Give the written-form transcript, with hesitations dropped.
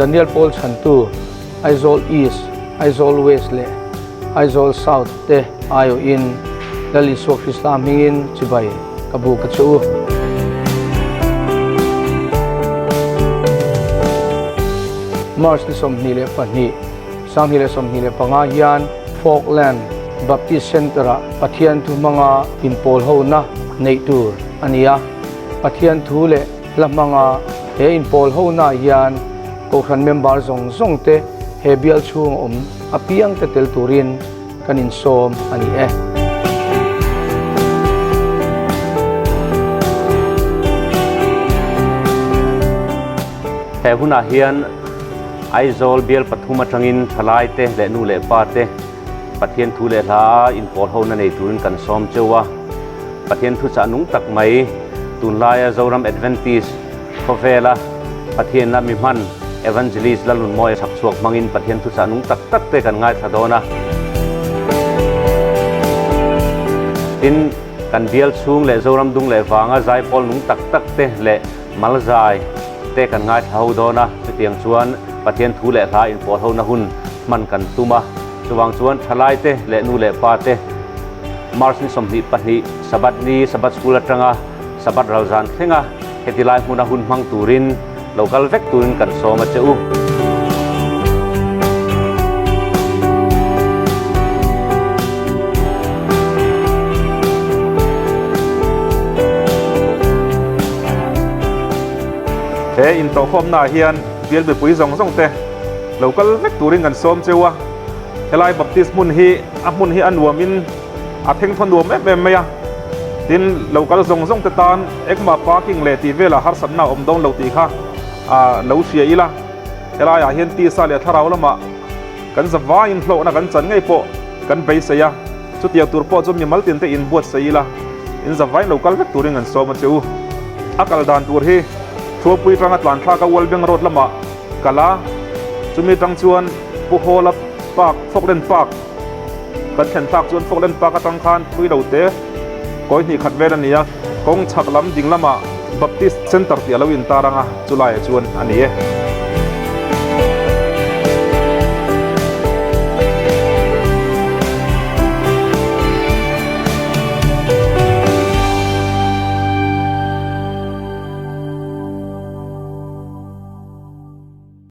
Daniel Paul chhantu Aizawl East, Aizawl West leh Aizawl South te aiawhin Lal Isua Krista hmingin chibai ka buk a che u. March ni 22, 2025 hian Falkland Baptist Centre-ah Pathian thu hmanga inpawl hona neih tur a ni a. Pathian thu leh hla hmanga he inpawl hona hian Kohhran member zawng zawng te he bial chhung a awm apiang te tel turin kan insawm a ni e. He hunah hian Aizawl bial pathum atangin thalai te leh nu leh pa te Pathian thu leh hla a inpawl hona nei turin kan sawm cheu a. Pathian thuchah nung tak mai tunlaia Zoram Adventist Khawvela Pathianna mi hman Evangelist Lalnunmawia chhak chhuak hmangin Pathian thuchah nung tak tak te kan ngaithla dawn a. Tin, kan bial chhung leh Zoram dung leh vanga zaipawl nung tak tak te leh malzai te kan ngaithla ho dawn a. Chutiang chuan Pathian thu leh hla inpawl hona hun hman kan tum a. Chuvang chuan thalai te leh nu leh pa te March ni 22 Sabbath ni Sabbath School atanga Sabbath ral zan thlenga heti lai hmuna hun hmang turin lo kal vek turin kan sawm a che u. He intawhkhawmnaah hian bial mipui zawng zawng te lo kal vek turin kan sawm cheu a, helai Baptist hmun hi a hmun hi a nuamin A thengthaw nuam em em mai a, tin lo kal zawng zawng te tan engmah parking leh tih velah harsatna a awm dawn lo tih kha lo hria ila, helaiah hian tisa leh thlarau lamah kan za vaiin hlawhna kan chan ngei pawh kan beisei a, chutiang tur pawh chu mimal tin te inbuatsaih ila, in za vaiin lo kal vek turin kan sawm a che u. A kal dan tur hi Thuapui tanga tlanthlak a Ualbeng Road lamah kal a, chumi tang chuan Pu Hawla Park, Falkland Park, Kan thlen thlak chuan Falkland Park atang khan thui lo te kawi hnih khat vel a ni a, kawng chhak lam ding lamah Baptist Centre tih a lo intar ang a, chulaiah chuan a ni e.